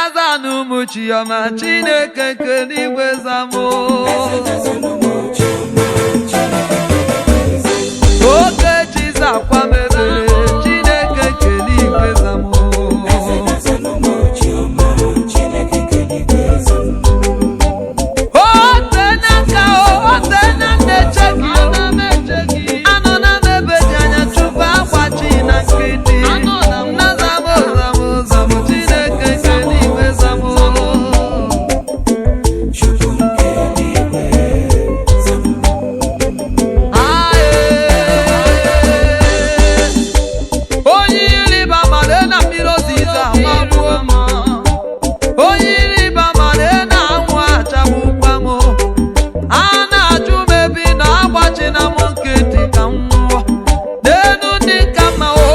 Bịa zanụ m Chiọma, Chineke nke n'igwe zamụ. Oke Chiza akwa m ebere, Chineke nke n'igwe zamụ. Ote n'aka o, ote na nneche gị, anọ na m ebe dị anya tupu agbachi na nkịtị. Nna zamụ zamụ zamụ, Chineke nke n'igwe zamụ. Ae. Onye ịrịba ama lee na mmiri ozizo amagbuo m. Onye ịrịba ama lee na anwụ achagbukwa m. A na-ajụ m ebe ị na-agbachi na m nkịtị ka m nwụọ. N'elu ndị ka mma o,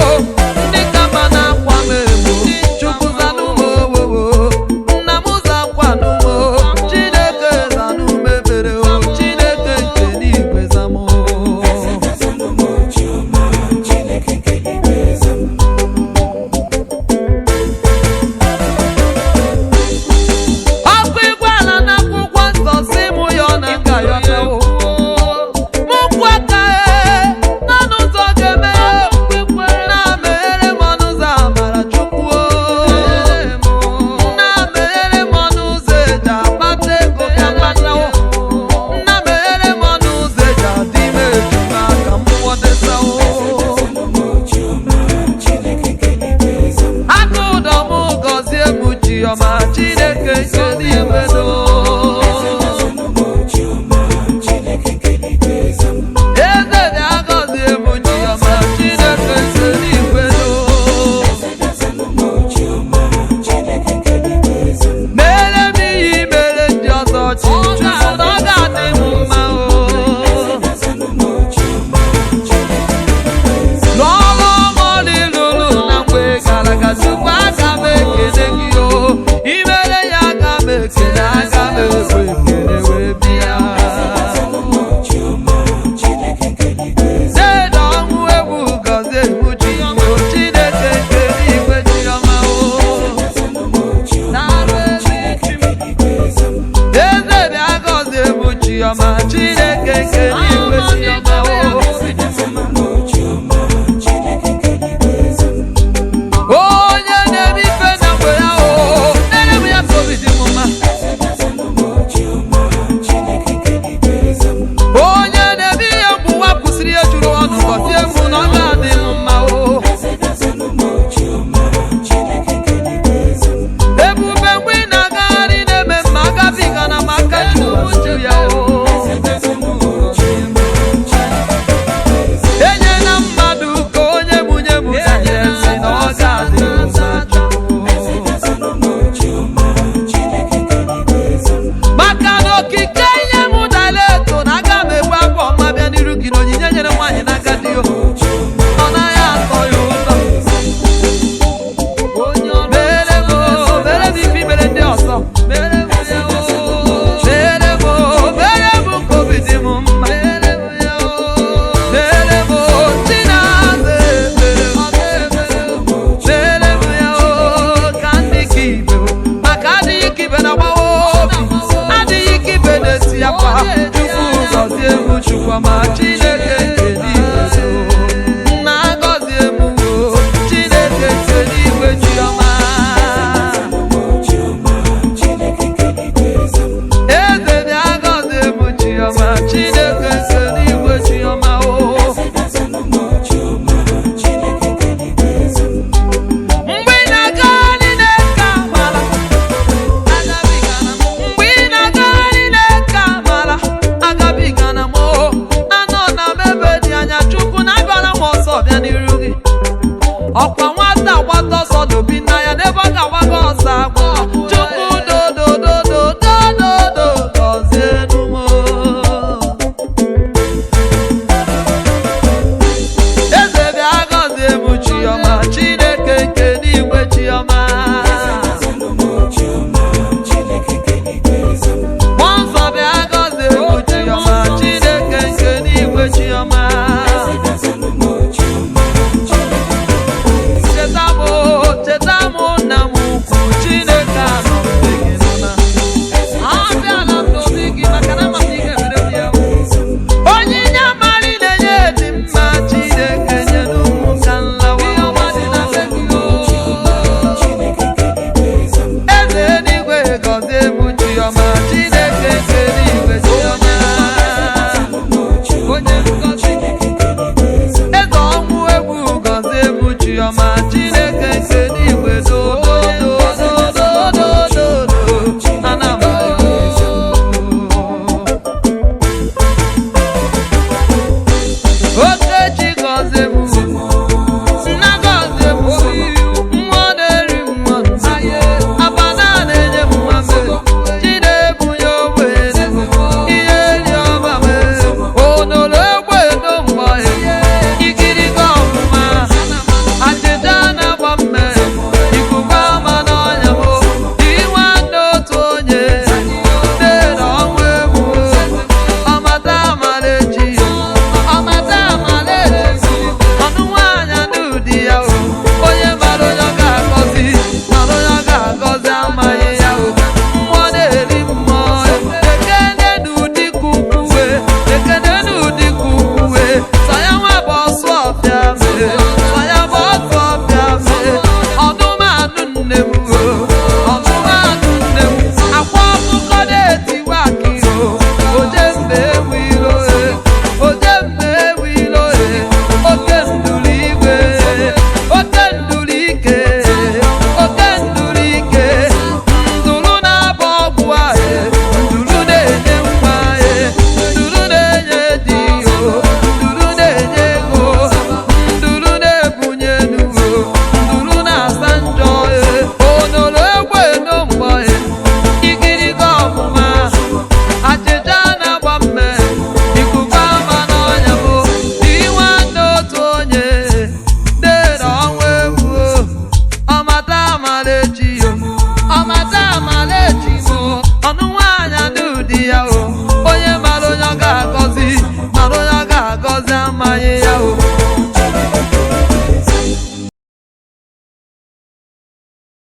ndị ka mma na-akwa m emo. Chukwu zanụ m owowo, nna m zakwanụ m o. Chineke zanụ m ebere o, Chineke nke n'igwe za m o. Ọkụ igwe ala n'akwụkwọ nsọ si mụ ya ọ na nka ya ọtawo. Mụ kwụ aka ee, n'ọnụ ụzọ ga-emeghe. Na-emeghere m ọnụ ụzọ amara Chukwu o. Na-emeghere m ọnụ ụzọ eji akpata ego ka mkpatawo. Na-emeghere m ọnụ ụzọ eji adị ime ejima ka m gwọdesawo. Aka ụdọ m gọzie m Chiọma, Chineke nke n'igwe doo. Eze dị agọzie m Chiọma, Chineke nke n'igwe doo. Mere m ihe mere ndị ọzọ chi, Chukwu na ọ ga-adị m mma o. N'ọrụ ọma lụrụ na mgbe gara aga, Chukwu aga m ekele gị o. Imere ya aga m ekele, aga m ekwe ekele wee bịa. Deede ọnwụ egwu gọzie egwu Chiọma, Chineke nke n'igwe Chiọma o. Eze bịa gọzie egwu Chiọma, Chineke nke n'igwe Chiọma o. Onye na-eme ife na mgbe ya o, nere m ya ka obi dị m mma. Onye na-eme ihe mgbe ụwa kwụsịrị ihe juru ọnụ, gọzie m na ọ ga-adị m mma o. Ebube mgbe ị na-agagharị na-eme mma, agabiga na m aka Chukwu ya o. Enyela mmadụ ka onye munye m tanyere nsị na ọ ga-adị m mma Chukwu. Maka na okike ihe m dara eto na aga m egbu agwọ ọma bịa n'iru gị na onyinye nyere nwaanyị n'aka di o. Ọ naghị atọ ya ụtọ. Mere m o, mere m ife mere ndị ọzọ. Mere m ya o, mere m o, mere m ka obi dị m mma. Mere m ya o, mere m o, Chinaza ebere m. Mere m ya o, ka ndị ka ibe o, maka adịghị ka ibe na-agbawa obi, adịghị ka ibe na-esi akwa. Chukwu gọzie m, Chukwu ọma, Chineke.